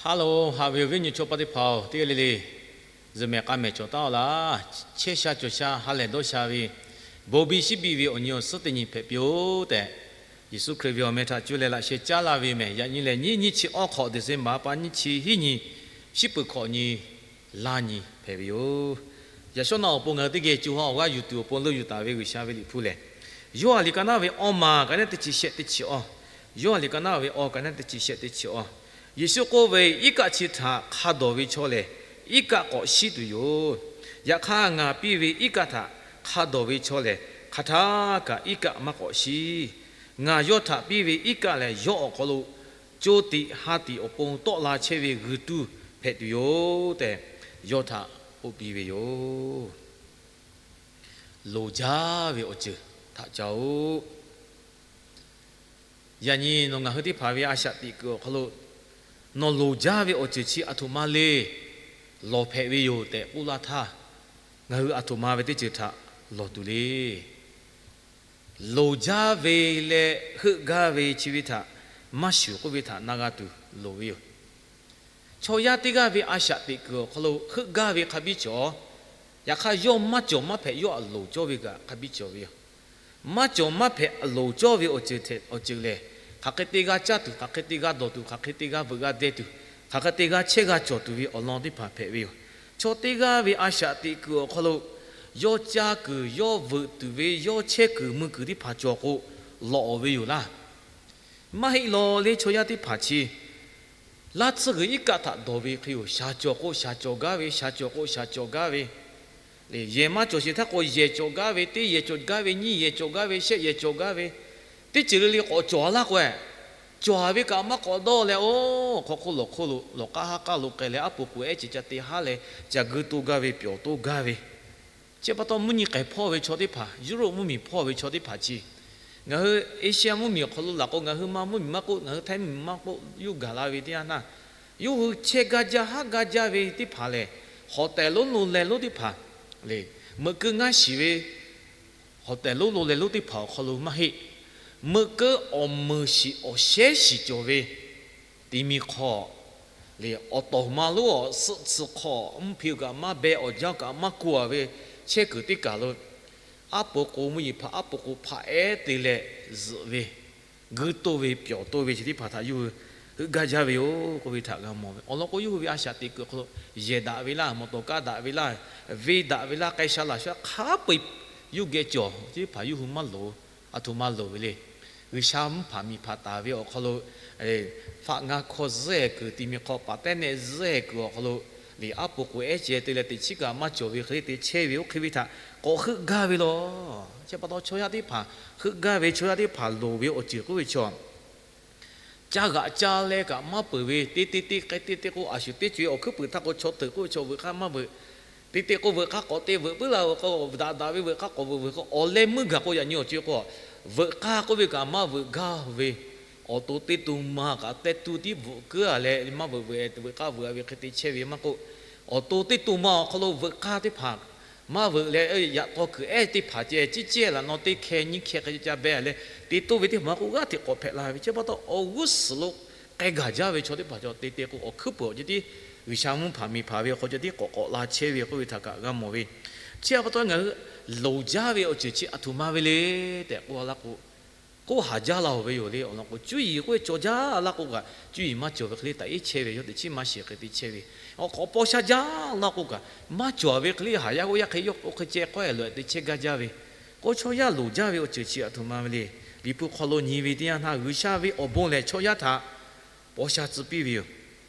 Ha loˬ, haꞈ ve awˬ viˉ nyi chaw pa teˇ hpaˍ-oˬ, teˇ g'aˇ le le zuhꞈ mehˍ k'a mehˍ cawˬ taˉ-aw laˇ. Chehˇ sha cawˬ sha ha lehˬ dawˇ sha ve, bon biˇ shiˉ biˇ ve awˬ nyi awˬ suhˉ teˇ nyi hpehꞈ piˇ-oˆ tehꞈ, Yeˍsuˆ Hkriꞈ ve awˬ meh htaꞈ cuˇ leh laꞈ sheh caˉ laˇ ve mehˬ. Yaꞈ nyi lehˬ, nyiˇ nyiˇ chi awˇ hk'awꞈ December pa nyiˇ chi hiˉ nyi, shiˉ peuˬ hkawꞈ nyi laˇ nyi hpehꞈ ve yoˬ. Yaꞈ shawˉ naˆ awˬ pon ngaˬ hui teˇ geh co ha awˬ g'aˇ yuˬ tuˬ awˬ pon leuˆ yuˬ taˍ ve G'uiˬsha ve liꞈ hpu lehˬ, Yoˇhanˬ liꞈ ka naˉ ve awˇ ma ka naˉ teˇ chi shehˆ teˇ chi awˇ. Yoˇhanˬ liꞈ ka naˉ ve awˇ ka naˉ teˇ chi shehˆ teˇ chi awˇ. Yeˍsuˆ k'oˆ ve, Iˉ kaˆ chi htaꞈ hk'a dawˬ ve chaw lehˬ, iˉ kaˆ k'awꞈ shiˉ tuˬ yoˬ. Yaꞈ hk'aˇ, ngaˬ piˇ ve iˉ kaˆ htaꞈ hk'a dawˬ ve chaw lehˬ, hk'aˬ htaˇ kaꞈ iˉ kaˆ maˇ k'awꞈ shiˉ. Ngaˬ yawˇ htaꞈ piˇ ve iˉ kaˆ lehˬ, yawˇ awˬ hk'aw lo co tiꞈ ha tiꞈ awˬ pon tawˆ la chehˇ ve g'uiˬ tuˇ hpehꞈ tuˬ yoˬ tehꞈ, yawˇ htaꞈ k'oˆ piˇ ve yoˬ. Loˍ jaˇ ve awˬ ceuˬ htaꞈ ca-oˆ. Yaꞈ nyi nawˬ ngaˬ hui teˇ hpaˍ ve a shaꞈ teꞈ kuiˬ awˬ hk'aw lo, nawˬ loˍ jaˇ ve awˬ ceuˬ chi aˬ htoꞈ ma le lawˬ hpehꞈ ve yoˬ tehꞈ k'oˆ laˇ htaˇ, ngaˬ hui aˬ htoꞈ ma ve teˇ ceuˬ htaꞈ lawˬ tuˬ le. Loˍ jaˇ ve leh heuˆ gaˇ ve chi ve htaꞈ maˇ shuˍ k'oˆ ve htaꞈ na g'a tuˬ loˍ ve yoˬ. Chaw yaˇ teˇ g'aˇ ve a shaꞈ teꞈ kuiˬ awˬ hk'aw lo heuˆ gaˇ ve hk'a biˇ cawˬ. Yaꞈ hk'aˇ, yawˇ maˇ cawˬ maˇ hpehꞈ yawˇ aˬ loˍ cawˇ ve kaꞈ hk'a biˇ cawˬ ve yoˬ. Maˇ cawˬ maˇ hpehꞈ aˬ loˍ cawˇ ve awˬ ceuˬ, awˬ ceuˬ lehˬ, hk'aˬ hk'e te g'a caˇ tuˬ, hk'aˬ hk'e te g'a dawˬ tuˬ, hk'aˬ hk'e te g'a veuꞈ g'a deh tuˬ, hk'aˬ hk'e te g'a chehˇ g'a cawˬ tuˬ ve awˬ lawn teˇ hpaˍ hpehꞈ ve yoˬ. Chaw teˇ g'aˇ ve a shaꞈ teꞈ kuiˬ awˬ hk'aw lo, yawˇ caˇ kuiˬ yawˇ veuꞈ tuˬ ve yawˇ chehˇ kuiˬ mui kuiˬ teˇ hpaˍ cawˬ k'o, lawꞈ ve yoˬ laˇ. Maˇ heˆ law le, chaw yaˇ teˇ hpaˍ chi laˇ tsuhˇ g'uiˬ iˉ kaˆ htaꞈ dawˬ ve hk'e yoˬ. Shaˍ cawˬ k'o shaˍ cawˬ gaˇ ve, shaˍ cawˬ k'o shaˍ cawˬ gaˇ ve, yehˬ maˇ cawˬ sheˍ htaˇ k'o yehˬ cawˬ gaˇ ve, teˇ yehˬ cawˬ gaˇ ve, nyiˇ yehˬ cawˬ gaˇ ve, shehˆ yehˬ cawˬ gaˇ ve, teˇ ceuˬ le le k'awꞈ cawˬ a laˇ k'o, cawˬ ve kaꞈ maˇ k'awꞈ dawˇ leh, oˇ hk'aw hk'oˆ lawˬ hk'oˆ lo lawˬ k'aˉ haˉ k'aˉ lo k'ai leh, aˉ po k'o ehˉ ceh ca te haˉ leh, ca guiˇ toˇ gaˇ ve, pyawˬ toˇ gaˇ ve. Chi pa taw mvuhˇ nyi k'ehˬ hpawˇ ve chaw teˇ hpaˍ, Europe mvuhˇmiˬ hpawˇ ve chaw teˇ hpaˍ chi, ngaˬ hui Asia mvuhˇmiˬ awˬ hk'aw lo laˬ k'o, ngaˬ hui ma mvuhˇmiˬ maˇ k'oˆ, ngaˬ hui Htaiˇ mvuhˇmiˬ maˇ k'oˆ, yuˇ gaˬ la ve teˇ yanˇ htaˇ, yawˇ hui chehˇ gaˇ jaˇ haˉ gaˇ jaˇ ve teˇ hpaˍ lehˬ, hawˍ tehˬ lonˉ lo leh lonˉ teˇ hpaˍ le, meuꞈ keu ngaˇ shiˍ ve hawˍ tehˬ lonˉ lo leh lonˉ teˇ hpaˍ awˬ hk'aw lo maˇ heˆ. Meuꞈ keu awˬ meunˍ shiˍ awˬ shehˉ shiˍ cawˬ ve, ti mi hk'aw le, awˬ tawˍ ma lonˉ awˬ suhˆ tsuhˇ hk'aw mvuhˇ hpeꞈ kaꞈ maˇ beh, awˬ jaˇ kaꞈ maˇ kuˬ a ve chehˇ kuiˬ teˇ kaˬ lo, aˉ po k'o mvuhˇ yeˬ hpaˍ aˉ po k'o hpaꞈ ehˉ te leh zuhꞈ ve, guiˇ toˇ ve, pyawˬ toˇ ve chi teˇ hpaˍ htaꞈ yawˇ hui heuˆ gaˇ jaˇ ve yoˬ k'oˆ ve htaꞈ g'a mawˬ ve. Awˬ lawn k'o, yawˇ hui ve a shaꞈ teꞈ kuiˬ awˬ hk'aw lo, yehˬ daꞈ ve laˇ, mawˬ tawˍ kaˇ daꞈ ve laˇ, venˇ daꞈ ve laˇ, k'ai sha laˬ sha hk'a peu-eˬ yawˇ geh cawˬ, chi teˇ hpaˍ yawˇ hui maˇ loˍ, aˬ htoꞈ ma loˍ ve le. G'uiˬsha mvuhˇ hpaˍ miˬ hpaˍ taˍ ve awˬ hk'aw lo, faˆ ngaˇ hkawˇ zuhˆ kuiˬ, ti mi hk'aw paˍ tehˉ nehˆ zuhˆ kuiˬ awˬ hk'aw lo, liꞈ aˉ po k'o ehˉ ceh te leh teꞈ chiˉ kaꞈ maˇ cawˬ ve hk'e le te chehˇ ve oˇ hk'e ve htaꞈ k'awꞈ heuˆ gaˇ ve law. Chi pa taw chaw yaˇ teˇ hpaˍ heuˆ gaˇ ve, chaw yaˇ teˇ hpaˍ loˍ ve awˬ ceuˬ k'oˆ ve chaw, caˇ g'aꞈ caˇ leh kaꞈ maˇ peuˬ ve, teˇ teˇ teˇ k'ai teˇ teˇ k'o, a shu teˇ co-e awˬ hkuiˉ puiˍ htaˇ k'o chaw teuꞈ k'oˆ ve chaw veuꞈ k'aˇ maˇ veuꞈ. Teˇ teˇ k'o veuꞈ k'aˇ k'awꞈ te veuꞈ puiˉ laˇ, awˬ k'o daꞈ daꞈ ve veuꞈ k'aˇ k'awꞈ veuꞈ veuꞈ k'o, awˬ leh meuˇ gaˬ k'o yaꞈ nyi awˬ co-e k'o, veuꞈ k'aˇ k'oˆ ve kaꞈ maˇ veuꞈ gaˇ ve, awˬ to teˇ to ma kaꞈ tehˇ tuˇ tiˉ bvuhꞈ keuˉ a leh maˇ veuꞈ veuꞈ, veuꞈ k'aˇ veuꞈ a ve hk'e te chehˇ ve maˇ k'oˆ, awˬ to teˇ to ma awˬ hk'aw lo veuꞈ k'aˇ teˇ hpaˍ maˇ veuꞈ leh, yaꞈ taw kuiˬ ehˉ teˇ hpaˍ ceh ciˉ cehˇ laꞈ naw teˇ hkeh nyiˇ hkeh hk'e ca beh leh, te toˇ ve teˇ hpaˍ maˇ k'oˆ g'aˇ hteꞈ k'awꞈ hpehꞈ la ve. Chi pa taw awˬ g'uˇ suhˍ lo k'ai gaˬ jaˇ ve chaw teˇ hpaˍ cawˬ, te te k'o awˬ hkuiˉ puiˍ awˬ ceuˬ tiˉ, G'uiˬsha mvuhˇ hpaˍ miˬ hpaˍ ve awˬ hk'aw ceh tiˉ k'awꞈ k'awꞈ la chehˇ ve k'oˆ ve htaꞈ kaꞈ g'a mawˬ ve. Chi pa taw ngaˬ hui loˍ jaˇ ve awˬ ceuˬ chi aˬ htoꞈ ma ve le tehꞈ k'oˆ laˇ k'o, k'oˆ haˍ jaˇ la-oˬ ve yoˬ le. Awˬ lawn k'o, cuˇ yiˍ k'oˆ ve cawˬ jaˇ laˇ k'oˆ kaꞈ, cuˇ yiˍ maˇ cawˬ ve hk'e le taꞈ iˉ chehˇ ve, yawˇ teꞈ chiˉ maˇ shiˍ hk'e te chehˇ ve. Awˬ k'awꞈ paw sha jaˇ laˇ k'oˆ kaꞈ, maˇ cawˬ ve hk'e le haˍ yaˇ k'oˆ yaˇ hk'e yawˇ k'oˆ hk'e ceh k'awehˇ loꞈ te chehˇ gaˇ jaˇ ve. K'o chaw yaˇ loˍ jaˇ ve awˬ ceuˬ chi aˬ htoꞈ ma ve le. Liꞈ hpu hk'aw lo nyi ve teˇ yanˇ htaˇ, G'uiˬsha ve awˬ bon lehˬ chaw yaˇ htaꞈ paw sha tcuh piˇ ve yoˬ.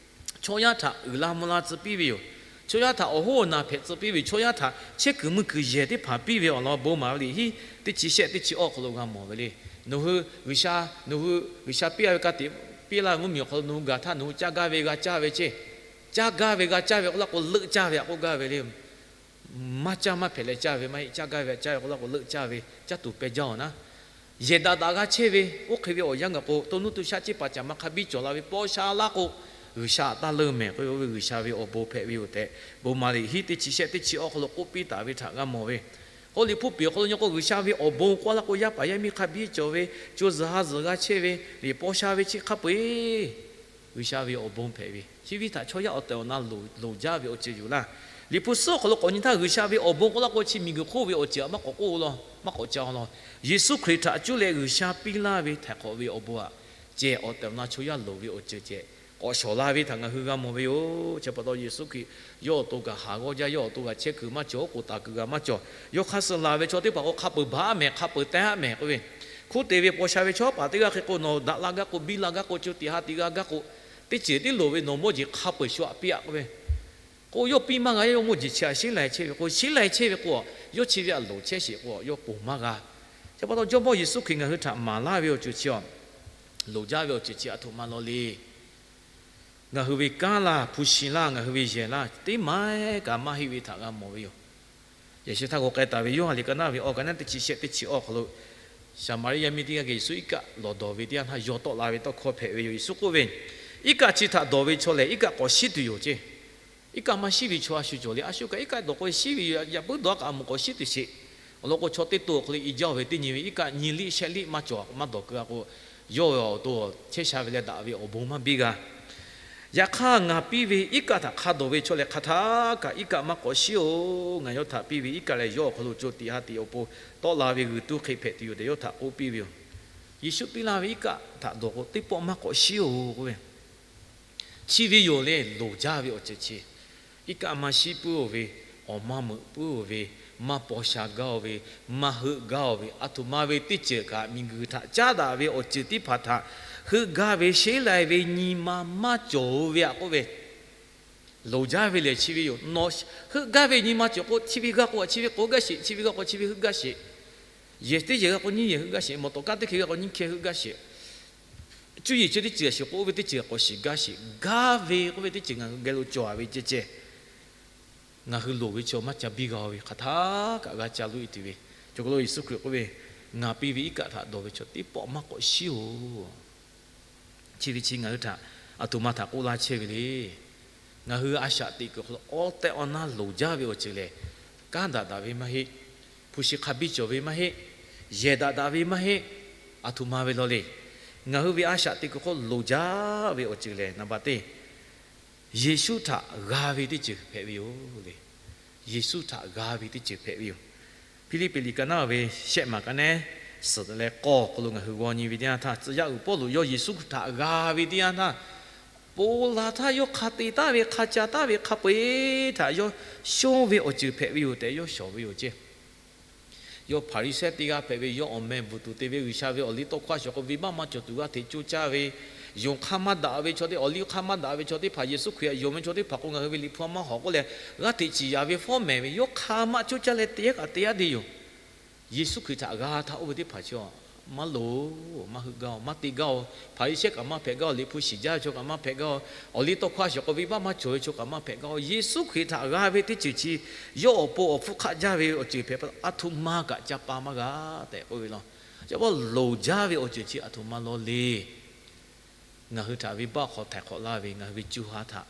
Chaw yaˇ htaꞈ uiˍ la mvuh la tcuh piˇ ve yoˬ. Chaw yaˇ htaꞈ awˬ hoˉ awˬ naˬ hpehꞈ tcuh piˇ ve yoˬ. Chaw yaˇ htaꞈ chehˇ kuiˬ mui kuiˬ yehˬ teˇ hpaˍ piˇ ve awˬ lawn bon maˍ ve liꞈ hiˉ teˇ chi shehˆ teˇ chi awˇ hk'aw lo g'a mawˬ ve le. Nawˬ hui G'uiˬsha, nawˬ hui G'uiˬsha piˇ a ve ka tiꞈ piˇ laˇ ve mvuhˇmiˬ awˬ hk'aw lo nawˬ hui gaˬ htaˇ nawˬ hui caˇ gaˇ ve g'a caˇ ve ceˇ. Caˇ gaˇ ve g'a caˇ ve k'oˆ laˇ k'o, leuˆ caˇ ve htaꞈ k'oˆ gaˇ ve le. Maˇ caˇ maˇ hpehꞈ leh caˇ ve maˇ heˆ. Caˇ gaˇ ve htaꞈ caˇ ve k'oˆ laˇ k'o, leuˆ caˇ ve caˇ tuˬ peh jaˇ-oˬ naˉ. Yehˬ daꞈ daꞈ g'a chehˇ ve oˇ hk'e ve awˬ yanˇ gaˬ k'o, to nuˇ to shaˆ ceˇ paˍ caꞈ ma hk'a biˇ cawˬ la ve paw sha laˇ k'o, G'uiˬsha taˇ leunˇ mehˍ k'oˆ ve, oˇ ve G'uiˬsha ve awˬ bon hpehꞈ ve yoˬ tehꞈ, bon maˍ liꞈ hiˉ teˇ chi shehˆ teˇ chi awˇ hk'aw lo k'oˆ piˇ taˍ ve htaꞈ g'a mawˬ ve. K'o liꞈ hpu piˍ awˬ hk'aw lo nyi k'o, G'uiˬsha ve awˬ bon k'oˆ laˇ k'o, yaˇ paˍ yaˇ miˇ hk'a biˇ cawˬ ve, co zuhˬ ha zuhˬ g'a chehˇ ve, liꞈ paw sha ve chi hk'a peu-eˬ G'uiˬsha ve awˬ bon hpehꞈ ve, chi ve htaꞈ chaw yaˇ awˬ tehˬ awˬ na loˍ jaˇ ve awˬ ceuˬ yoˬ laˇ. Liꞈ hpu suhˉ awˬ hk'aw lo k'awꞈ nyi htaˇ, G'uiˬsha ve awˬ bon k'oˆ laˇ k'o, chi miˬguiˬ hk'oˆ ve awˬ ceuˬ maˇ k'awꞈ k'oˆ law, maˇ k'awꞈ ca law. Yeˍsuˆ Hkriꞈ htaꞈ cuˇ leh G'uiˬsha piˇ laˇ ve htaiˍ hk'awꞈ ve awˬ bon aꞈ, ceh awˬ tehˬ awˬ na chaw yaˇ loˍ ve awˬ ceuˬ ceh k'awꞈ shawˍ la ve htaꞈ ngaˬ hui g'a mawˬ ve yoˬ. Chi pa taw Yeˍsuˆ Hkriꞈ yawˇ awˬ to kaꞈ haˍ g'awˇ jaˇ, yawˇ awˬ to kaꞈ chehˇ kuiˬ maˇ cawˬ, k'oˍ taˍ kuiˬ g'a maˇ cawˬ. Yawˇ hk'aˇ suh laˬ ve chaw teˇ hpaˍ k'o, hk'a peuˬ baˬ aˉ mehˍ, hk'a peuˬ teh aˉ mehˍ k'oˆ ve, hkunˉ te ve paw sha ve chaw paˍ teˇ g'aˇ hk'e k'o, nawˬ daꞈ la gaˇ k'o, biˇ la gaˇ k'o, co tiꞈ ha tiꞈ g'a gaˇ k'o, teˇ ceuˬ tiˉ loˍ ve nawˬ mawˇ jeˬ hk'a peuˬ shu aꞈ piˇ aꞈ k'oˆ ve, k'o yawˇ piˇ maˇ g'a, yawˇ mawˇ jeˬ chi aꞈ sheˉ lai chehˇ ve k'o, sheˉ lai chehˇ ve k'o, yawˇ chi ve aꞈ loˍ chehˇ sheˍ k'o, yawˇ ponˬ maˇ g'a. Chi pa taw Jawˇmawˇ Yeˍsuˆ Hkriꞈ ngaˬ hui htaꞈ maˍ laˇ ve awˬ ceuˬ chi a, loˍ jaˇ ve awˬ ceuˬ chi aˬ htoꞈ ma law le. Ngaˬ hui ve kanˉ laˇ, hpu shi laˇ, ngaˬ hui ve yehˬ laˇ, teˇ maˇ kaꞈ maˇ heˆ ve htaꞈ g'a mawˬ ve yoˬ. Yaꞈ sheh htaˇ k'o k'ai taˍ ve Yoˇhanˬ liꞈ ka naˇ ve awˬ ka naˉ teˇ chi shehˆ teˇ chi awˬ hk'aw lo, Saˍmaˍriˆ yaˇ miˇ teˇ g'aˇ geh Yeˍsuˆ iˉ kaˆ lawˬ dawˬ ve teˇ yanˇ htaˇ, yaw tawˆ la ve tawˇ hkawˇ hpehꞈ ve yoˬ. Yeˍsuˆ k'oˆ ve, Iˉ kaˆ chi htaꞈ dawˬ ve chaw lehˬ, iˉ kaˆ k'awꞈ shiˉ tuˬ yoˬ ceˇ. Iˉ kaˆ maˇ shiˉ ve chaw a shu cawˬ le. A shu kaꞈ iˉ kaˆ dawˬ k'o shiˉ ve yoˬ. Yaꞈ puiˉ dawˬ a kaꞈ a moˍ k'awꞈ shiˉ tuˬ sheˍ. Awˬ lawn k'o, chaw teˇ to awˬ hk'aw lo i jaˇ ve teˇ nyi ve iˉ kaˆ nyi liˇ shehˆ liˇ maˇ cawˬ, maˇ dawˬ keu a k'o, yawˇ ve awˬ to chehˇ sha ve leh daꞈ ve awˬ bon maˇ biˇ g'a. Yaꞈ hk'aˇ, ngaˬ piˇ ve iˉ kaˆ htaꞈ hk'a dawˬ ve chaw lehˬ, hk'aˬ htaˇ kaꞈ iˉ kaˆ maˇ k'awꞈ shiˉ-oˬ. Ngaˬ yawˇ htaꞈ piˇ ve iˉ kaˆ lehˬ, yawˇ awˬ hk'aw lo co tiꞈ ha tiꞈ awˬ pon tawˆ la ve g'uiˬ tuˇ hk'e hpehꞈ tuˬ yoˬ tehꞈ yawˇ htaꞈ k'oˆ piˇ ve yoˬ. Yeˍsuˆ piˇ laˇ ve iˉ kaˆ htaꞈ dawˬ k'o, teˇ pawˆ maˇ k'awꞈ shiˉ-oˬ k'oˆ ve, chi ve yoˬ le. Loˍ jaˇ ve awˬ ceuˬ chi, iˉ kaˆ maˇ shiˉ puiˉ-oˬ ve, awˬ maˇ meuꞈ puiˉ-oˬ ve, maˇ paw sha gaˇ-oˬ ve, maˇ heuˆ gaˇ-oˬ ve, aˬ htoꞈ ma ve teˇ ceuˬ kaꞈ miˬguiˬ htaꞈ caˉ daꞈ ve awˬ ceuˬ teˇ hpaˍ htaꞈ heuˆ gaˇ ve sheˉ lai ve nyi ma maˇ cawˬ ve aꞈ k'oˆ ve, loˍ jaˇ ve lehˬ chi ve yoˬ. Nawˬ heuˆ gaˇ ve nyi ma cawˬ k'o, chi ve g'a k'o chi ve k'oˆ gaˇ sheˍ, chi ve g'a k'o chi ve heuˆ gaˇ sheˍ. Yehˬ teˇ yehˬ g'a k'o nyiˇ yehˬ heuˆ gaˇ sheˍ, mawˬ tawˍ kaˇ teˇ hkeh g'a k'o nyiˇ hkeh heuˆ gaˇ sheˍ. Cuˇ yiˍ chi teˇ ceuˬ a shiˍ k'oˆ ve teˇ ceuˬ k'awꞈ shiˍ gaˇ sheˍ. Gaˇ ve k'oˆ ve teˇ ceuˬ ngaˬ hui geh lo cawˬ a ve ceh ceh, ngaˬ hui loˍ ve chaw maˇ ca biˇ g'a ve, hk'aˬ htaˇ kaꞈ g'a ca loꞈ e tuˬ ve. Cawˬ k'o lo Yeˍsuˆ Hkriꞈ k'oˆ ve, Ngaˬ piˇ ve iˉ kaˆ htaꞈ dawˬ ve chaw teˇ pawˆ maˇ k'awꞈ shiˉ-oˬ. Chi ve chi ngaˬ hui htaꞈ aˬ htoꞈ ma htaꞈ k'oˆ laˇ chehˇ ve le. Ngaˬ hui a shaꞈ teꞈ kuiˬ hk'aw lo awˬ tehˬ awˬ na loˍ jaˇ ve awˬ ceuˬ lehˬ, kanˉ daꞈ daꞈ ve maˇ heˆ. Hpu shi hk'a biˇ cawˬ ve maˇ heˆ. Yehˬ daꞈ daꞈ ve maˇ heˆ. Aˬ htoꞈ ma ve law le. Ngaˬ hui ve a shaꞈ teꞈ kuiˬ hk'aw loˍ jaˇ ve awˬ ceuˬ lehˬ, naˍ baˬ teˇ, Yeˍsuˆ htaꞈ g'a ve teˇ ceuˬ hpehꞈ ve yoˬ le. Yeˍsuˆ htaꞈ g'a ve teˇ ceuˬ hpehꞈ ve yoˬ. Hpiˇliˇpiˆ liꞈ ka naˉ ve shehˆ maˬ ka neˉ suhˍ leh k'awˇ awˬ hk'aw lo ngaˬ hui g'aw nyi ve teˇ yanˇ htaˇ, tcuh yaˇ uiˍ Pawˇluꞈ yawˇ Yeˍsuˆ htaꞈ g'a ve teˇ yanˇ htaˇ, ponˬ laˬ htaˇ yawˇ hk'a te taˍ ve, hk'a ca taˍ ve, hk'a peu-eˬ htaꞈ yawˇ shonˇ ve awˬ ceuˬ hpehꞈ ve yoˬ tehꞈ yawˇ shawˍ ve yoˬ ceˇ. Yawˇ Hpaˍriˍsehˇ teˇ g'aˇ hpehꞈ ve, yawˇ awˬ meh bvuhˬ tuˬ te ve, G'uiˬsha ve awˬliˇtawˇhkawˇ a shawˍ k'o venˇbaˆ maˇ cawˬ tuˬ g'aˇ hteꞈ coˇ caˇ ve, yonˍ hk'aˇ maˇ daꞈ ve chaw teˇ, awˬliˇ hk'aˇ maˇ daꞈ ve chaw teˇ hpaˍ, Yeˍsuˆ Hkriꞈ htaꞈ yonˍ ve chaw teˇ hpaˍ k'o, ngaˬ hui ve Liꞈ hpu a maˇ hawꞈ k'oˆ leh, g'aˇ hteꞈ ciˍ yaˍ ve fawˉ mehˍ ve, yawˇ hk'aˇ maˇ coˇ caˇ leh te yaˇ kaꞈ te yaˇ de yoˬ. Yeˍsuˆ Hkriꞈ htaꞈ g'a htaˇ oˇ ve teˇ hpaˍ chi maˇ loˍ, maˇ heuˆ gaˇ-oˬ, maˇ te gaˇ-oˬ. Hpaˍriˍsehˇ kaꞈ maˇ hpehꞈ gaˇ-oˬ, Liꞈ hpu shiˍ jaˇ ve chaw kaꞈ maˇ hpehꞈ gaˇ-oˬ, awˬliˇtawˇhkawˇ a shawˍ k'o venˇbaˆ maˇ cawˬ ve chaw kaꞈ maˇ hpehꞈ gaˇ-oˬ. Yeˍsuˆ Hkriꞈ htaꞈ g'a ve teˇ ceuˬ chi, yawˇ awˬ pon awˬ hpfuhˇ hk'aˆ jaˇ ve awˬ ceuˬ hpehꞈ pa taw, aˬ htoꞈ ma kaꞈ ca pa maˇ g'a tehꞈ k'oˆ ve law. Chi pa taw loˍ jaˇ ve awˬ ceuˬ chi aˬ htoꞈ ma law le. Ngaˬ hui htaꞈ venˇbaˆ hk'aw htaiˍ hk'awꞈ laˇ ve, ngaˬ hui ve co ha htaꞈ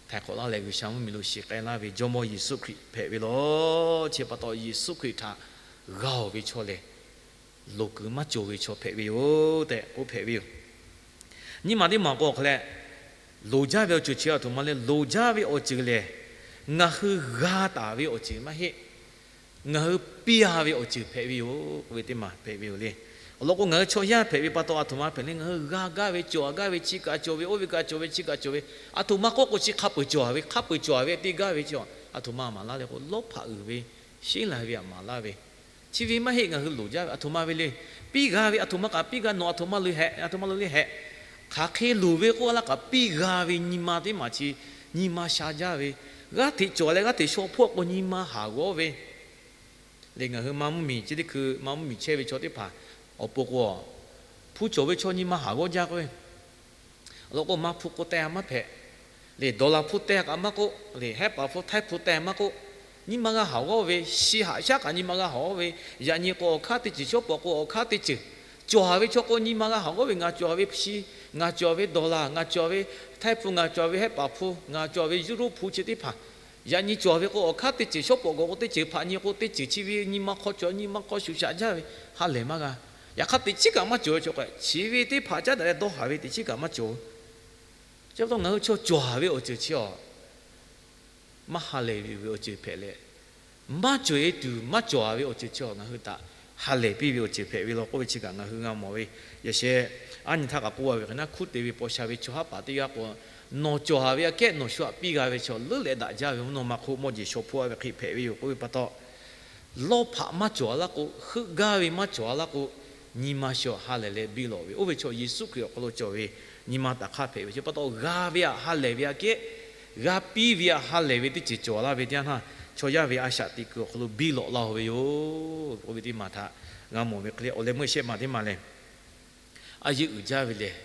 htaiˍ hk'awꞈ laˇ leh G'uiˬsha mvuhˇmiˬ lo shiˍ k'ai laˇ ve Jawˇmawˇ Yeˍsuˆ Hkriꞈ hpehꞈ ve law. Chi pa taw Yeˍsuˆ Hkriꞈ htaꞈ g'a-oˬ ve chaw lehˬ, loˍ kuiˬ maˇ cawˬ ve chaw hpehꞈ ve yoˬ tehꞈ k'oˆ hpehꞈ ve yoˬ. Nyiˇ maˬ teˇ maˬ k'o hk'a leh, loˍ jaˇ ve awˬ ceuˬ chi aˬ htoꞈ ma leh, loˍ jaˇ ve awˬ ceuˬ lehˬ, ngaˬ hui g'a taˍ ve awˬ ceuˬ maˇ heˆ. Ngaˬ hui piˇ-a ve awˬ ceuˬ hpehꞈ ve yoˬ k'oˆ ve teˇ maˬ hpehꞈ ve yoˬ le. Awˬ lawn k'o, ngaˬ hui chaw yaˇ hpehꞈ ve pa taw aˬ htoꞈ ma hpehꞈ le. Ngaˬ hui g'a gaˇ ve, cawˬ gaˇ ve, chi kaꞈ cawˬ ve, oˇ ve kaꞈ cawˬ ve, chi kaꞈ cawˬ ve, aˬ htoꞈ ma k'oˆ k'o chi hk'a peuˬ cawˬ ve, hk'a peuˬ cawˬ ve te gaˇ ve chi, aˬ htoꞈ ma maˍ laˇ leh k'o, lawˇ hpaꞈ uiˍ ve, sheˉ lai ve htaꞈ maˍ laˇ ve, chi ve maˇ heˆ. Ngaˬ hui loˍ jaˇ ve aˬ htoꞈ ma ve le. Piˇ g'a ve aˬ htoꞈ ma kaꞈ piˇ g'a, nawˬ aˬ htoꞈ ma le hehꞈ, aˬ htoꞈ ma le hehꞈ. Hk'aˬ hk'e loˍ ve k'oˆ laˇ kaꞈ piˇ g'a ve nyi ma teˇ maˬ chi, nyi ma sha jaˇ ve, g'aˇ hteꞈ cawˬ leh g'aˇ hteꞈ shaw hpawˇ k'o nyi ma haˍ g'awˇ ve le. Ngaˬ hui maˇ mvuhˇmiˬ chi teˇ hkui maˇ mvuhˇmiˬ chehˇ ve chaw teˇ hpaˍ awˬ pon k'o, hpu cawˬ ve chaw nyi ma haˍ g'awˇ jaˇ k'o, awˬ lawn k'o, maˇ hpu k'o teh maˇ hpehꞈ le, dawˬ laˬ hpu teh kaꞈ maˇ k'oˆ le, hehˉ paˍ hpu htaiˇ hpu teh maˇ k'oˆ, nyi ma g'a haˍ g'awˇ ve, shi haꞈ shaˉ kaꞈ nyi ma g'a haˍ g'awˇ ve, yaꞈ nyi k'o awˬ hk'aˇ teˇ ceuˬ, shawˉ pawˍ k'o awˬ hk'aˇ teˇ ceuˬ, cawˬ ve chaw k'o nyi ma g'a haˍ g'awˇ ve, ngaˬ cawˬ ve shi, ngaˬ cawˬ ve dawˬ laˬ, ngaˬ cawˬ ve htaiˇ hpu, ngaˬ cawˬ ve hehˉ paˍ hpu, ngaˬ cawˬ ve Europe hpu chi teˇ hpaˍ, yaꞈ nyi cawˬ ve k'o awˬ hk'aˇ teˇ ceuˬ, shawˉ pawˍ gawˬ k'o teˇ ceuˬ, hpaꞈ nyi k'o teˇ ceuˬ, chi ve nyi ma hk'aw cawˬ, nyi ma hk'aw shuˍ shaꞈ jaˇ ve, ha lehˬ maˇ g'a. Yaꞈ hk'aˇ teꞈ chiˉ kaꞈ maˇ cawˬ ve chaw k'o, chi ve teˇ hpaˍ caˉ daꞈ leh dawˇ haˍ ve teꞈ chiˉ kaꞈ maˇ cawˬ. Chi pa taw ngaˬ hui chaw cawˬ ve awˬ ceuˬ chi awˬ maˇ ha lehˬ ve awˬ ceuˬ hpehꞈ leh, maˇ cawˬ-e tuˬ maˇ cawˬ ve awˬ ceuˬ chi awˬ ngaˬ hui htaꞈ ha lehˬ piˇ ve awˬ ceuˬ hpehꞈ ve law k'oˆ ve chi kaꞈ ngaˬ hui g'a mawˬ ve. Yaꞈ sheh, aˉ nyi htaˇ kaꞈ k'oˆ a ve hk'e, naˉ hkuˉ te ve paw sha ve chaw haˉ paˍ teˇ g'aˇ k'o, nawˬ cawˬ-a ve aꞈ kehˉ nawˬ shu htaꞈ piˇ g'a ve chaw leuˉ leh daꞈ jaˇ ve mvuhˇ naw ma hk'oˆ mawˇ jeˬ shaw hpfuhˇ a ve hk'e hpehꞈ ve yoˬ k'oˆ ve pa taw, lawˇ hpaꞈ maˇ cawˬ-a laˇ k'o, heuˆ gaˇ ve maˇ cawˬ-a laˇ k'o, nyi ma shaw ha lehˬ leh biˇ lawꞈ ve, oˇ ve chaw Yeˍsuˆ Hkriꞈ awˬ hk'aw lo cawˬ ve nyi ma taˍ hk'aˇ hpehꞈ ve chi pa taw, g'a ve htaꞈ ha lehˬ ve aꞈ kehˉ, g'a piˇ ve htaꞈ ha lehˬ ve teˇ ceuˬ cawˬ laˇ ve teˇ yanˇ htaˇ, chaw yaˇ ve a shaꞈ teꞈ kuiˬ awˬ hk'aw lo biˇ lawꞈ laˇ-oˬ ve yoˬ k'oˆ ve teˇ maˬ htaꞈ g'a mawˬ ve hk'e leh, awˬ leh meuˇ shehˆ maˬ teˇ maˬ lehˬ, a yeˇ uiˍ jaˇ ve lehˬ,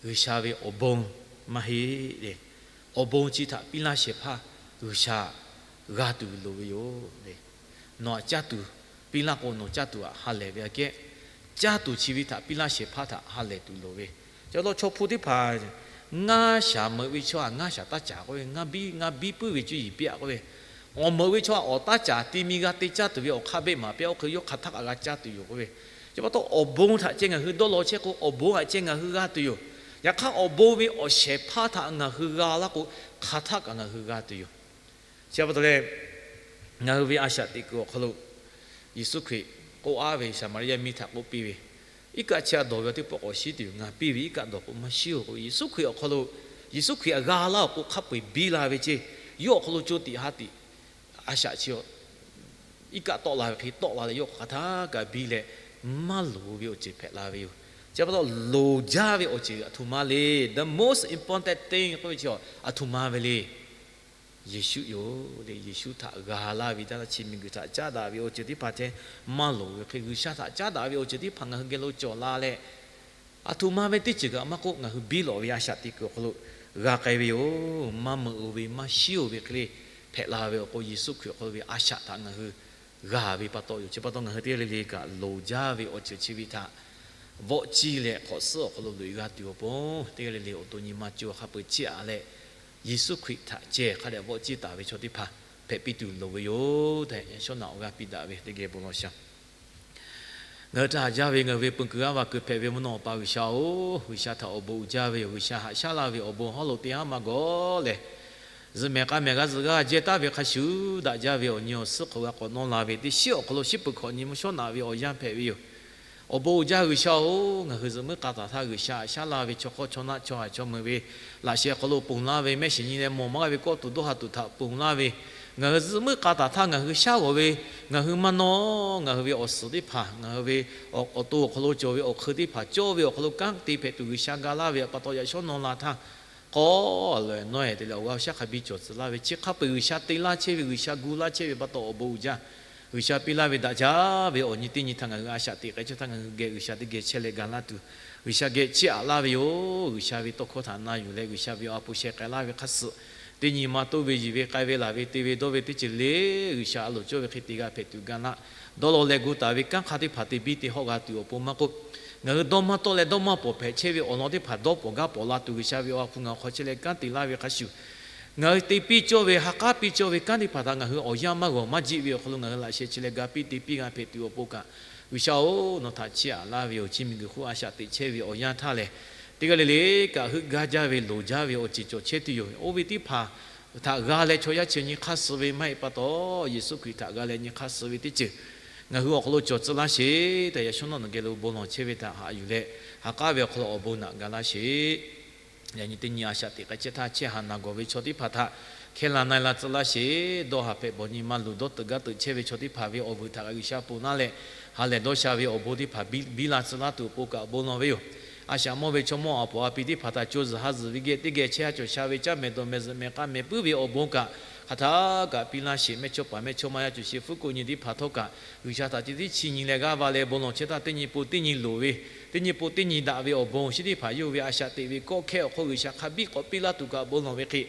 G'uiˬsha ve awˬ bon maˇ heˆ le. Awˬ bon chi htaꞈ piˇ laˇ shehˍ hpaˇ G'uiˬsha g'a tuˬ loˍ ve yoˬ le. Nawˬ htaꞈ caˇ tuˬ piˇ laˇ k'o, nawˬ caˇ tuˬ htaꞈ ha lehˬ ve aꞈ kehˉ, caˇ tuˬ chi ve htaꞈ piˇ laˇ shehˍ hpaˇ htaꞈ ha lehˬ tuˬ loˍ ve. Chi pa taw chaw hpu teˇ hpaˍ ngaˇ shaˍ meuꞈ ve chaw htaꞈ ngaˇ shaˍ taˇ caˍ k'oˆ ve, ngaˇ biˇ ngaˇ biˇ puiˉ ve cuˇ yiˍ piˇ-a k'oˆ ve, awˬ meuꞈ ve chaw htaꞈ awˬ taˇ caˍ te mi g'a te caˇ tuˬ ve awˬ hk'aˇ beˆ maˍ piˇ-a, oˇ hk'e yawˇ hk'aˬ htaˇ kaꞈ g'a caˇ tuˬ yoˬ k'oˆ ve. Chi pa taw awˬ bon htaꞈ ceh ngaˬ hui dawˇ law chehˇ k'o, awˬ bon htaꞈ ceh ngaˬ hui g'a tuˬ yoˬ. Yaꞈ hk'aˇ awˬ bon ve awˬ shehˍ hpaˇ htaꞈ ngaˬ hui g'a laˇ k'o, hk'aˬ htaˇ kaꞈ ngaˬ hui g'a tuˬ yoˬ. Chi pa taw leh, ngaˬ hui ve a shaꞈ teꞈ kuiˬ awˬ hk'aw lo Yeˍsuˆ Hkriꞈ k'oˆ aˉ ve Saˍmaˍriˆ yaˇ miˇ htaꞈ k'oˆ piˇ ve, iˉ kaˆ chi a dawˬ ve awˬ teˇ pawˆ k'awꞈ shiˉ tuˬ yoˬ. Ngaˬ piˇ ve iˉ kaˆ dawˬ k'o maˇ shiˉ-oˬ k'oˆ ve, Yeˍsuˆ Hkriꞈ awˬ hk'aw lo, Yeˍsuˆ Hkriꞈ g'a laˇ-oˬ k'o hk'a peu-eˬ biˇ la ve ceˇ. Yawˇ awˬ hk'aw lo co tiꞈ ha tiꞈ a shaꞈ chi iˉ kaˆ tawˆ la ve hk'e tawˆ la leh, yawˇ hk'aˬ htaˇ kaꞈ biˇ leh, maˇ loˍ ve awˬ ceuˬ hpehꞈ la ve yoˬ. Chi pa taw loˍ jaˇ ve awˬ ceuˬ aˬ htoꞈ ma le. The most important thing k'oˆ ve chi aˬ htoꞈ ma ve le. Yeˍsuˆ yoˬ le. Yeˍsuˆ htaꞈ g'a laˇ ve htaˇ, chi miˬguiˬ htaꞈ caˉ daꞈ ve awˬ ceuˬ teˇ hpaˍ ceh maˇ loˍ ve hk'e, G'uiˬsha htaꞈ caˉ daꞈ ve awˬ ceuˬ teˇ hpaˍ ngaˬ hui geh lo cawˬ la leh, aˬ htoꞈ ma ve teˇ ceuˬ kaꞈ maˇ k'oˆ, ngaˬ hui biˇ lawꞈ ve a shaꞈ teꞈ kuiˬ awˬ hk'aw lo g'a k'ai ve yoˬ. Maˇ meuꞈ-oˬ ve, maˇ shiˉ-oˬ ve hk'e le hpehꞈ la ve awˬ k'o, Yeˍsuˆ Hkriꞈ awˬ hk'aw lo ve a shaꞈ htaꞈ ngaˬ hui g'a ve pa taw yoˬ. Chi pa taw ngaˬ hui teˇ g'aˇ le le kaꞈ loˍ jaˇ ve awˬ ceuˬ chi ve htaꞈ vawˆ ciˇ leh hk'awꞈ suhˉ awˬ hk'aw lo loꞈ-e g'a tuˬ awˬ pon, teˇ g'aˇ le le awˬ to nyi ma co hk'a peu-eˬ ciˇ-aꞈ leh, Yeˍsuˆ Hkriꞈ htaꞈ ceh hk'a dehꞈ vawˆ ciˇ taˍ ve chaw teˇ hpaˍ hpehꞈ piˇ tuˬ loˍ ve yoˬ tehꞈ, yaꞈ shawˉ naꞈ awˬ g'aˇ piˇ daꞈ ve teˇ geh bon lawˬ shaˍ. Ngaˬ hui htaꞈ haꞈ jaˇ ve ngaˬ hui ve peu kuiˬ g'aˇ va kuiˬ hpehꞈ ve mvuhˇ naw Awˬ pa G'uiˬsha-oˬ, G'uiˬsha htaꞈ awˬ bon uiˍ jaˇ ve yoˬ. G'uiˬsha haꞈ shaˉ laˇ ve awˬ bon hawˉ lo teˇ haˉ maˇ gawˬ leh, zuhꞈ mehˍ k'a mehˍ g'a zuhꞈ g'a jehˇ taˍ ve hk'a shuˍ daꞈ jaˇ ve awˬ nyi awˬ suhˉ hk'oˆ g'a k'awꞈ nawˇ la ve teˇ shiˉ awˬ hk'aw lo shiˉ peuˬ hkawꞈ nyi mvuhˇ shawˉ naꞈ ve awˬ yanˇ hpehꞈ ve yoˬ. Awˬ bon uiˍ jaˇ G'uiˬsha-oˬ, ngaˬ hui zuhꞈ muiˉ k'a taˍ htaˇ G'uiˬsha haꞈ shaˉ laˇ ve chaw hk'awˇ chaw naˆ chaw haiˬ chaw meuꞈ ve laꞈ sheh hk'aw lo ponˬ laˇ ve, mehˆ shiˍ nyi leh mawˬ maˇ g'a ve kawˆ tuˬ dawˇ ha tuˬ htaꞈ ponˬ laˇ ve, ngaˬ hui zuhꞈ muiˉ k'a taˍ htaˇ ngaˬ hui shaˉ g'awˬ ve, ngaˬ hui maˇ nawˇ, ngaˬ hui ve awˬ suhˍ teˇ hpaˍ, ngaˬ hui ve awˬ to awˬ hk'aw lo cawˬ ve awˬ hk'eun teˇ hpaˍ cawˇ ve awˬ hk'aw lo kanˉ te hpehꞈ tuˬ G'uiˬsha ga laˇ ve pa taw yaꞈ shawˉ nawˇ la htaˇ, k'awꞈ lawˬ-e nawˇ-e te leh awˬ g'aˇ awˬ shaˉ hk'a biˇ cawˬ tcuh laˇ ve chi hk'a peu-eˬ G'uiˬsha te laˇ chehˇ ve, G'uiˬsha gu laˇ chehˇ ve pa taw awˬ bon uiˍ jaˇ. G'uiˬsha piˇ laˇ ve daꞈ jaˇ ve awˬ nyi teˇ nyi htaꞈ ngaˬ hui a shaꞈ teꞈ k'ai chehˇ htaˇ ngaˬ hui geh G'uiˬsha teˇ geh chehˇ leh ga laˇ tuˬ, G'uiˬsha geh chiˇ aꞈ laˇ ve yoˬ. G'uiˬsha ve tawˇ hkawˇ htaꞈ na yuˬ leh G'uiˬsha ve awˬ ha hpu sheh k'ai laˇ ve hk'a suhˍ, teˇ nyi ma toˇ ve yiˬ ve k'ai ve laˬ ve te ve dawˇ ve teˇ ceuˬ le G'uiˬsha a loˍ cawˇ ve hk'e te g'a hpehꞈ tuˬ ga laˇ. Dawˇ law leh gu taˍ ve kanˉ hk'a teˇ hpaˍ te biˇ te hawˆ g'a tuˬ awˬ pon maˇ k'oˆ, ngaˬ hui dawˇ maˇ tawˆ leh dawˇ maˇ pawˍ hpehꞈ chehˇ ve awˬ lawn teˇ hpaˍ dawˇ pawˍ gaˇ pawˍ la tuˬ G'uiˬsha ve awˬ ha hpu ngaˬ hui hk'aw chehˇ leh kanˉ te laˇ ve hk'a shuˍ, ngaˬ hui te piˇ cawˇ ve, ha k'aˉ piˇ cawˇ ve kanˉ teˇ hpaˍ htaꞈ ngaˬ hui awˬ yanˇ maˇ g'awˬ maˇ jiˆ ve awˬ hk'aw lo ngaˬ hui laꞈ sheh chi leh ga piˇ te piˇ g'a hpehꞈ tuˬ awˬ pon kaꞈ, G'uiˬsha-oˬ, nawˬ htaꞈ chiˇ aꞈ laˇ ve yoˬ. Chi miˬguiˬ hk'oˆ a shaꞈ teꞈ chehˇ ve awˬ yanˇ htaˇ lehˬ, teˇ g'aˇ le le kaꞈ heuˆ gaˇ jaˇ ve loˍ jaˇ ve awˬ ceuˬ cawˬ chehˇ tuˬ yoˬ. Oˇ ve teˇ hpaˍ htaꞈ g'a leh chaw yaˇ chi nyi hk'aˇ suh ve maˇ heˆ pa taw, Yeˍsuˆ Hkriꞈ htaꞈ g'a leh nyi hk'aˇ suh ve teˇ ceuˬ ngaˬ hui awˬ hk'aw lo cawˬ tcuh laˇ sheˍ tehꞈ, yaꞈ shawˉ nawˉ nawˬ geh lo bon lawˬ chehˇ ve htaꞈ haꞈ yuˬ leh, ha k'aˉ ve awˬ hk'aw lo awˬ bon naꞈ ga laˇ sheˍ. Yaꞈ nyi teˇ nyi a shaꞈ teꞈ k'ai chehˇ htaˇ, chehˇ haˍ naˬ gawˬ ve chaw teˇ hpaˍ htaꞈ hkehˇ la na-e la tcuh laˇ sheˍ. Dawˇ haˍ hpehꞈ bawˬ nyi ma luˬ dawˇ teuꞈ gaˇ teuꞈ chehˇ ve chaw teˇ hpaˍ ve awˬ vuiˬ htaꞈ kaꞈ G'uiˬsha ponˬ laˇ leh, ha lehˬ dawˇ sha ve awˬ bon teˇ hpaˍ biˇ la tcuh laˇ tuˬ awˬ pon kaꞈ bon lawˬ ve yoˬ. A shaꞈ mawˇ ve chaw mawˇ aˬ poˍ a pi teˇ hpaˍ htaꞈ co zuhˬ ha zuhˬ ve geh teˇ geh chehˇ ha cawˬ sha ve caˇ mehˍ dawˬ mehˍ zuhꞈ mehˍ k'a mehˍ puiˉ ve awˬ bon kaꞈ hk'aˬ htaˇ kaꞈ piˇ laˇ sheˍ. Mehˇ chawˇ paˍ mehˇ chawˇ ma yaˇ cawˬ sheˍ fuˉ ko nyi teˇ hpaˍ htawˇ kaꞈ G'uiˬsha htaꞈ chi teˇ chi nyi leh g'aˇ va leh bon lawˬ chehˇ htaˇ, teˇ nyi po teˇ nyi loˍ ve, teˇ nyi po teˇ nyi daꞈ ve awˬ bon awˬ shinˉ teˇ hpaˍ yawˇ ve a shaꞈ teꞈ ve kawˆ hkehˇ awˬ hk'oˆ G'uiˬsha hk'a biˇ k'awꞈ piˇ laˇ tuˬ kaꞈ bon lawˬ ve hk'e,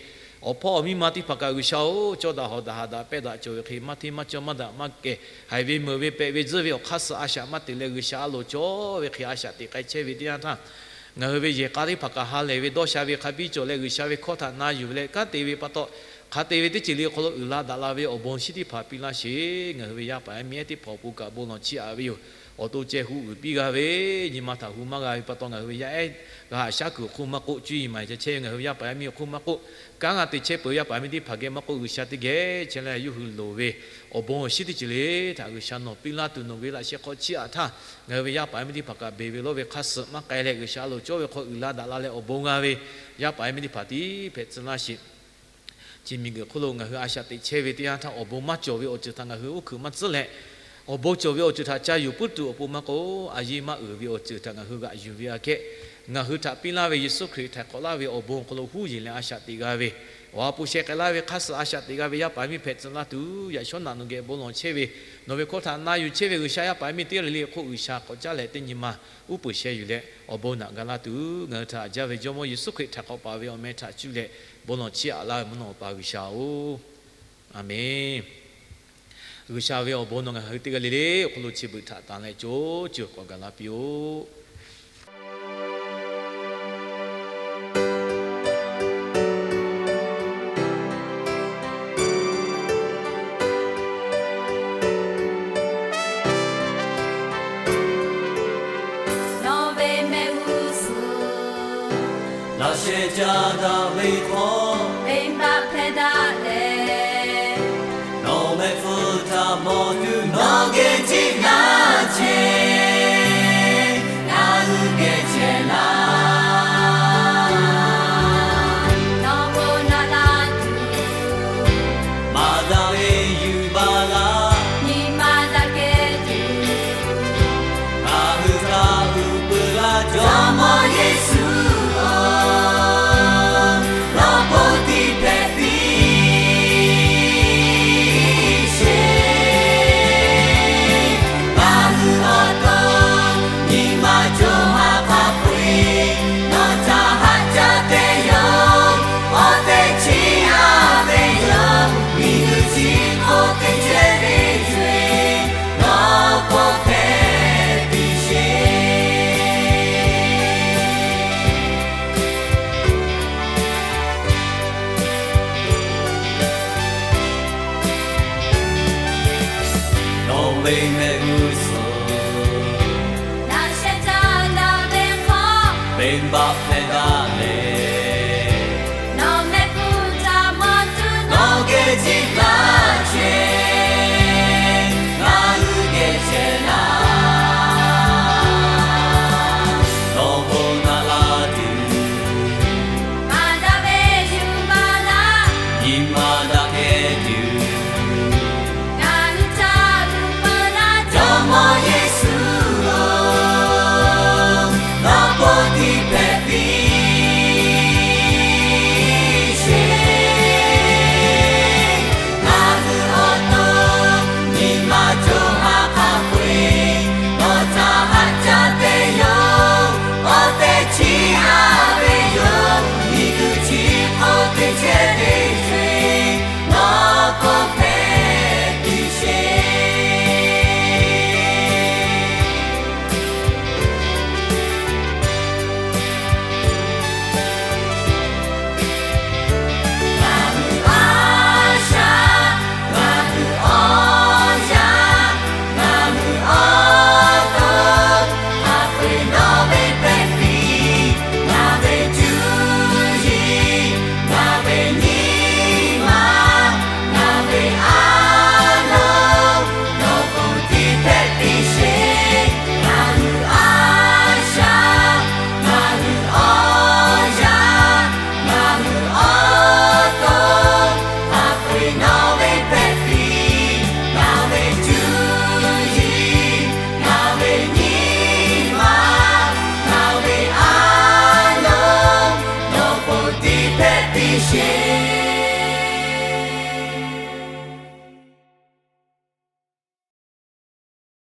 awˬ hpawˇ awˬ miˇ ma teˇ hpaˍ kaꞈ G'uiˬsha-oˬ, cawˇ daꞈ hawˬ daꞈ haꞈ daꞈ pehˇ daꞈ cawˬ ve hk'e, maˇ hteˇ maˇ cawˇ maˇ daꞈ maˇ kehˬ, haiˬ ve meuˬ ve pehꞈ ve tzuhˇ ve awˬ hk'aˇ suh a shaꞈ maˇ teꞈ leh G'uiˬsha a loˍ cawˇ ve hk'e a shaꞈ teꞈ k'ai chehˇ ve teˇ yanˇ htaˇ, ngaˬ hui ve yehˬ k'a teˇ hpaˍ kaꞈ ha lehˬ ve dawˇ sha ve hk'a biˇ cawˬ leh G'uiˬsha ve hkawˇ htaꞈ na yuˬ ve leh kanˉ te ve pa taw, hk'a te ve teˇ ceuˬ le awˬ hk'aw lo uiˍ la daꞈ la ve awˬ bon shinˉ teˇ hpaˍ piˇ laˇ sheˍ. Ngaˬ hui ve yaˇ paˍ yaˇ miˇ ehˉ teˇ hpaˍ awˬ pon kaꞈ bon lawˬ chiˇ aꞈ ve yoˬ. awˬ to ceh hu uiˍ piˇ g'a ve, nyi ma htaꞈ hu maˇ g'a ve pa taw, ngaˬ hui ve yaˇ ehˉ g'a haꞈ shaˉ kuiˬ awˬ hk'oˆ maˇ k'oˆ, cuˇ yiˍ maˍ ca chehˇ ve ngaˬ hui ve yaˇ paˍ yaˇ miˇ awˬ hk'oˆ maˇ k'oˆ, kanˉ g'a te chehˇ peuˬ ve yaˇ paˍ yaˇ miˇ teˇ hpaˍ geh maˇ k'oˆ, G'uiˬsha teˇ geh chehˇ leh yawˇ hui loˍ ve awˬ bon awˬ shinˉ teˇ ceuˬ le htaꞈ G'uiˬsha nawˬ piˇ laˇ tuˬ, nawˬ ve laꞈ sheh hk'aw chiˇ aꞈ htaˇ ngaˬ hui ve yaˇ paˍ yaˇ miˇ teˇ hpaˍ kaꞈ beˬ ve lawˇ ve hk'aˇ suh maˇ k'ai leh, G'uiˬsha a loˍ cawˇ ve hk'aw uiˍ la daꞈ la leh awˬ bon g'a ve yaˇ paˍ yaˇ miˇ teˇ hpaˍ tiˉ hpehꞈ tcuh laˇ sheˍ. Chi miˬguiˬ hk'oˆ lo ngaˬ hui a shaꞈ teꞈ chehˇ ve teˇ yanˇ htaˇ, awˬ bon maˇ cawˬ ve awˬ ceuˬ htaꞈ ngaˬ hui uˉ hkuiꞈ maˇ tcuhˉ leh, awˬ bon cawˬ ve awˬ ceuˬ htaꞈ ca yuˬ puiˉ tuˬ awˬ pon maˇ k'oˆ, a yiˇ maˇ uiˍ ve awˬ ceuˬ htaꞈ ngaˬ hui g'aꞈ yuˬ ve aꞈ kehˉ, ngaˬ hui htaꞈ piˇ laˇ ve Yeˍsuˆ Hkriꞈ htaiˍ hk'awꞈ laˇ ve awˬ bon awˬ hk'aw lo huˉ yeˬ leh a shaꞈ teꞈ g'a ve, awˬ ha hpu sheh k'ai laˇ ve hk'aˇ suh a shaꞈ teꞈ g'a ve yaˇ paˍ yaˇ miˇ hpehꞈ tcuh laˇ tuˬ, yaꞈ shawˉ naꞈ nawˬ geh bon lawˬ chehˇ ve, nawˬ ve hkawˇ htaꞈ na yuˬ chehˇ ve G'uiˬsha yaˇ paˍ yaˇ miˇ teˇ g'aˇ le le hk'oˆ G'uiˬsha k'awꞈ caˉ leh teˇ nyi ma uˉ peunˍ sheh yuˬ leh awˬ bon naꞈ ga laˇ tuˬ, ngaˬ hui htaꞈ haꞈ jaˇ ve Jawˇmawˇ Yeˍsuˆ Hkriꞈ htaꞈ k'awꞈ paˍ ve awˬ meh htaꞈ cuˇ leh bon lawˬ chiˇ aꞈ laˇ ve mvuhˇ naw pa G'uiˬsha-oˬ, Aˍmenˍ. G'uiˬsha ve awˬ bon nawˬ ngaˬ hui teˇ g'aˇ le le awˬ hk'aw lo chi beuꞈ htaꞈ tanˬ leh co ceuˬ k'awꞈ gaˬ la piˇ-oˆ. Nawˬ ve mehˆ g'uˇ suhˍ laꞈ sheh caˇ daꞈ ve hk'aw, venˇbaˆ hpehˇ daꞈ leh, nawˬ mehˆ hpfuhˇ htaꞈ mawˬ tuˬ nawˬ geh ceˇ laˇ chehˇ, ngaˬ hui geh chehˇ laˇ. Nawˬ bon naꞈ la tuˬ maˍ daꞈ ve yuˬ baˬ laˇ, nyi ma daꞈ kehˉ tuˬ ngaˬ hui htaꞈ uˉ peunˍ laˇ, Jawˇmawˇ Yeˍsuˆ-oˬ, nawˬ bon tiˉ hpehꞈ piˇ sheˍ. Ngaˬ hui awˬ to nyi ma co ha hk'a peu-eˬ nawˬ htaꞈ haꞈ jaˇ tehꞈ yoˬ. Awˬ tehꞈ chiˇ aꞈ ve yoˬ. Miˬguiˬ chi hk'oˆ teˇ cehˇ ve co-eˬ nawˬ k'awꞈ hpehꞈ piˇ sheˍ. Nawˬ ve mehˆ g'uˇ suhˍ laꞈ sheh caˇ daꞈ ve hk'aw, venˇbaˆ hpehˇ daꞈ